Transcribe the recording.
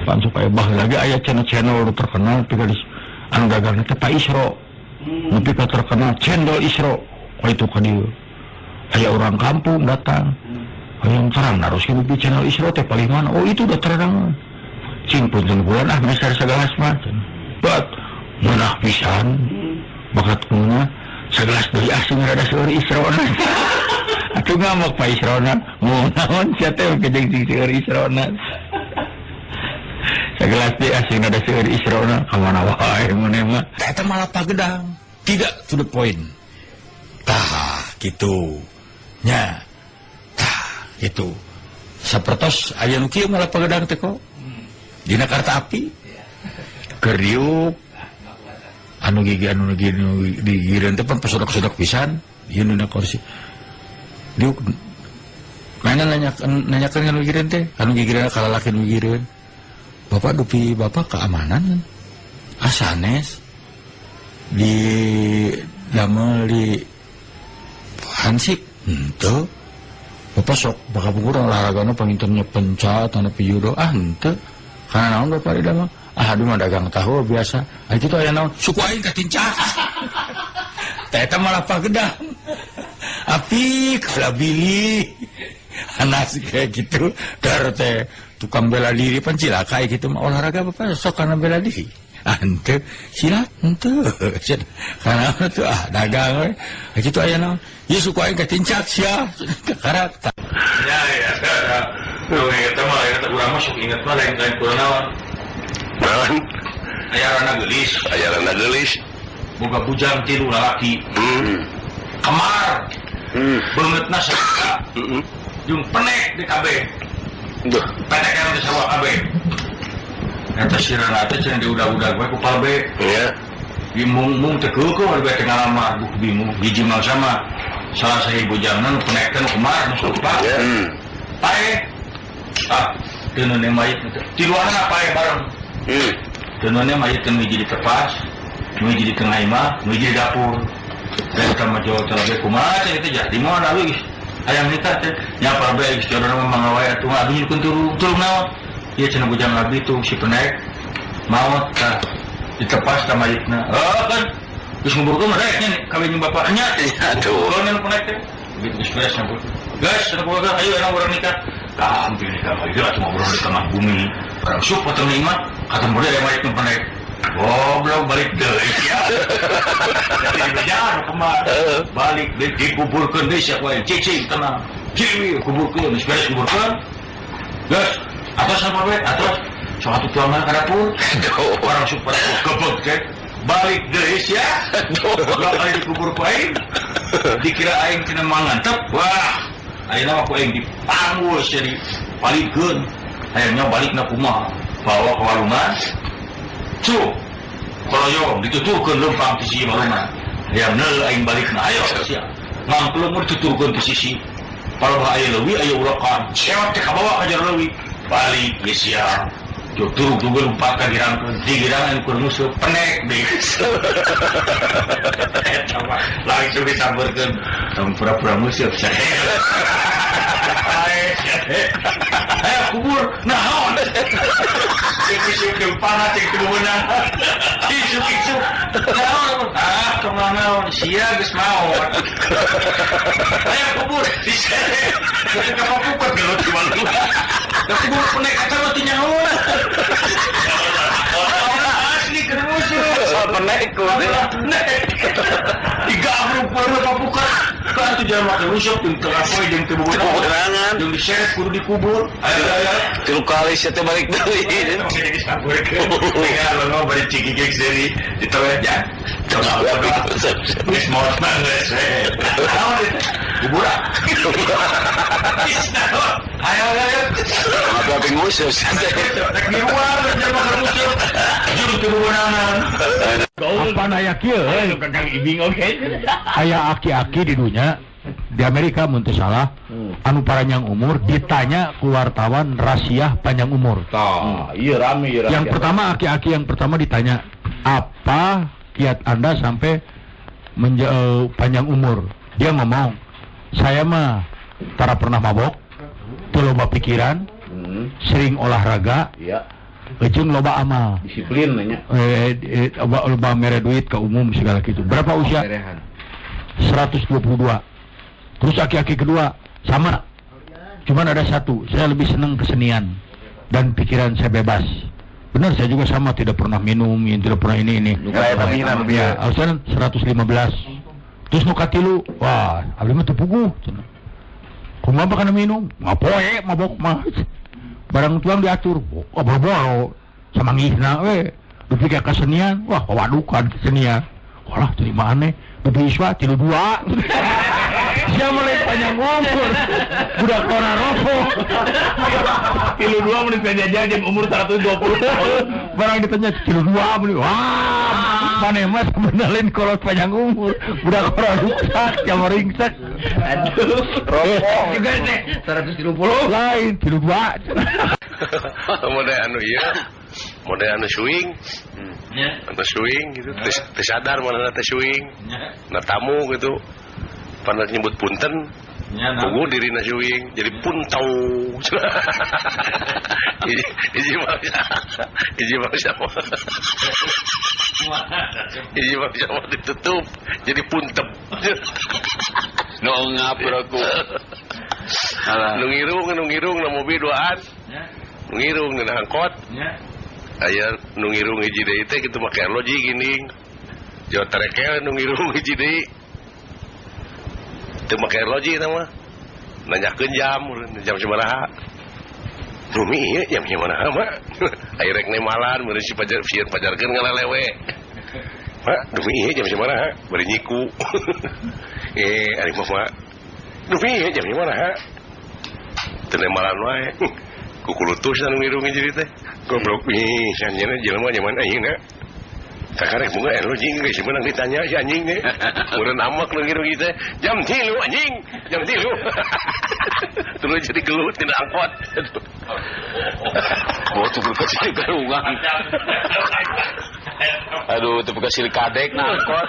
Pan supaya baheula ge aya channel-channel terkenal pigalis anu gagangna teh Pak Isro. Nepi ka terkenal Cendol Isro. Ka itu ka dieu. Aya orang kampung datang. Hayang terang naroskeun di channel Isro teh palih mana? Oh itu udah terang. Cing punten bulan ah meser sagelas mah. Bat meunah pisan. Bakat kumaha sagelas deui ah sing rada seueur Isrona. Atuh ngamuk Pak Isrona. Mau naon sia teh kejeng sing seueur Isrona. Sagelas deui ah sing rada seueur Isrona ka mana wae maneh mah. Eta malah pagedang. Tidak to the point. Tah gitu. Nya. Tah gitu. Sapertos aya nu kieu malah pagedang teh kok. Dina karta api. Keur anu gigi anu digigireun teh pan pesodok-sodok pisan ieu nu kursi. Diuk mana nanyakeun anu gigireun teh, anu gigireun ka lalaki nu gigireun. Bapak dupi bapak keamanan. Ah sanes di damel di Hansip henteu. Bapak sok bakal pungkur olahragana panginten pencat anu judo ah henteu. Karena naon bapak di damel? Ah aduh mah dagang tahu biasa. Ah kitu aya naon? Suku aing katincak. Teh eta malah pagedang. Api kalabili. Anas kayak gitu. Dar teh tukang bela diri pan cilaka gitu mah olahraga bapak sok kana bela diri. Ah henteu silat henteu. Karena tuh ah dagang we. Ah kitu aya naon? Ieu suku aing katincak sia. Karakter. Ya ya. Tuh eta mah eta urang mah sok inget mah lain-lain kunaon. Naon? Aya rana geulis, aya rana geulis. Boga bujang tilu lalaki. Kemar. Beungeutna saha? Jeung penek di kabeh. Duh, penek anu di sawah kabeh. Eta si rana teh cenah diudag-udag we ku palbe. Iya. Bimung-mung teh keukeuh we teh ngalamar buku bingung. Hiji mah sama salah sahiji bujangna nu penek teh nu kemar nu suka. Pae. Ah, teuneu mayit teh. Tiluanna pae bareng. Teuneu mayit teh nu hiji ditepas, nu hiji di tengah imah, nu hiji di dapur. Dan sama Jawa teh kumaha teh itu jadi moal geus. Hayang nikah teh nya palbe geus jodohna mah mangga wae atuh abdi nyukeun turung naon. Ieu cenah bujang abdi tuh si penek maot tah ditepas ka mayitna. Oh kan geus nguburkeun mah rek nya kawin jeung bapaknya teh. Aduh. Nu penek teh. Begitu geus beres nyambut. Guys, cenah keluarga ayo urang urang nikah. Hampir nikah mah ieu atuh ngobrol di tengah bumi. Barang sup potong imah katemu deui mayit nu penek. Goblok balik deui sia. Jadi bejar kumaha. Balik deui dikuburkeun deui sia wae cicing tenang. Ciwi kuburkeun geus beres kuburkeun. Geus atos apa we atos sok atuh tuangan ka dapur. Barang sup kebeg teh. Balik deui sia. Dua kali dikubur ku aing. Dikira aing cenah mangantep. Wah, ayeuna mah ku aing dipanggul sia dipalikeun. Hayangnya balikna kumaha? Bawa ke walungan. Cuk. Koroyong dituturkeun lempang ti sisi walungan. Hayang neul aing balikna ayo sia. Mangklung dituturkeun ti sisi. Palebah aya leuwi aya ulokan. Sewot teh kabawa ka jero leuwi. Balik geus sia. Cuk turuk tunggu lompat ka girangkeun. Digirangan kur musuh penek deui. Eta mah langsung disampeurkeun. Tong pura-pura musuh sia. Ayo kubur naon. Isuk jeung panas jeung teu meunang. Isuk-isuk naon? Ah, kumaha naon? Sia geus maot. Ayo kubur diseret. Geus kapapukut gelut di walungan. Da kubur penek eta mah teu nyaho. Asli keur musuh. Soal penek ku. Penek. Digabruk baru papukat. Kan tuh jalan make rusuk jeung teu kapoe jeung teu bobonan. Jeung diseret kudu dikubur. Ayo ayo. Tilu kali sia teh balik deui. Jadi sampeurkeun. Tinggal lo bari cikikik deui diteweh ja. Geus maot mah geus we. Naon itu? Kubur ah. Ayo ayo. Apa nguseup sia teh? Rek miluar jelema keur nguseup. Jeung teu bobonan. Apaan aya kieu euy? Kang Ibing oge. Aya aki-aki di dunya di Amerika mun teu salah anu paranjang umur ditanya ku wartawan rasiah panjang umur. Tah, ieu rame ieu. Yang pertama aki-aki yang pertama ditanya, "Apa kiat Anda sampai panjang umur?" Dia ngomong, "Saya mah tara pernah mabok, teu loba pikiran, sering olahraga, Iya. Jeung loba amal. Disiplin nya. Loba mere duit ke umum segala gitu. Berapa usia? 122. Terus aki-aki kedua sama. Cuman ada satu, saya lebih senang kesenian dan pikiran saya bebas. Benar, saya juga sama, tidak pernah minum, tidak pernah ini. Ya, alasan 115. Terus nu katilu, wah, abdi mah teu puguh cenah. Kumaha kana minum? Ngapoe mabok mah. Barang tuang diatur, oh boro-boro samanggihna we. Dupi ka kesenian, wah wadukan kesenian. Walah terima aneh, dupi iswa 32. Sia mulai panjang umur. Budak ora rokok. 32 menit jajan jam umur 120 tahun. Barang ditanya 32 menit. Wah, maneh mah sebenarnya kolot panjang umur. Budak ora rusak, jam ringsak. Aduh, rokok juga nih 130 lain 32. Model anu ieu, model anu swing. Anu swing gitu, teu sadar mana teh swing. Nah tamu gitu. Pernah nyebut punten, pugu dirina swing, jadi puntau. Hiji bangsa mah ditutup, jadi puntep. Nu ngap aku. Nu ngirung na mobil duaan. Nu ngirung na angkot. Aya nu ngirung hiji deui teh kitu make arloji gini. Jawa terekel nu ngirung hiji deui. Teu make arloji eta mah. Nanyakeun jam, jam sabaraha. Rumi ieu jam sabaraha mah. Aya rek nemalan meureun si pajar sieun pajarkeun ngalelewe. Mak, Rumi ieu jam sabaraha? Bari nyiku. Ari mah mak. Rumi ieu jam sabaraha? Teu nemalan wae. Kukulutus anu ngirung hiji teh. Goblok ih, sanjeunna jelema jaman ayeuna. Kakarek bunga arloji geus meunang ditanya si anjing teh. Meureun amak nu ngirung ieu teh. Jam 3 anjing, jam 3. Terus jadi gelut tina angkot. Oh, tuh kasih garungan. Aduh, tuh kasih kadek na angkot.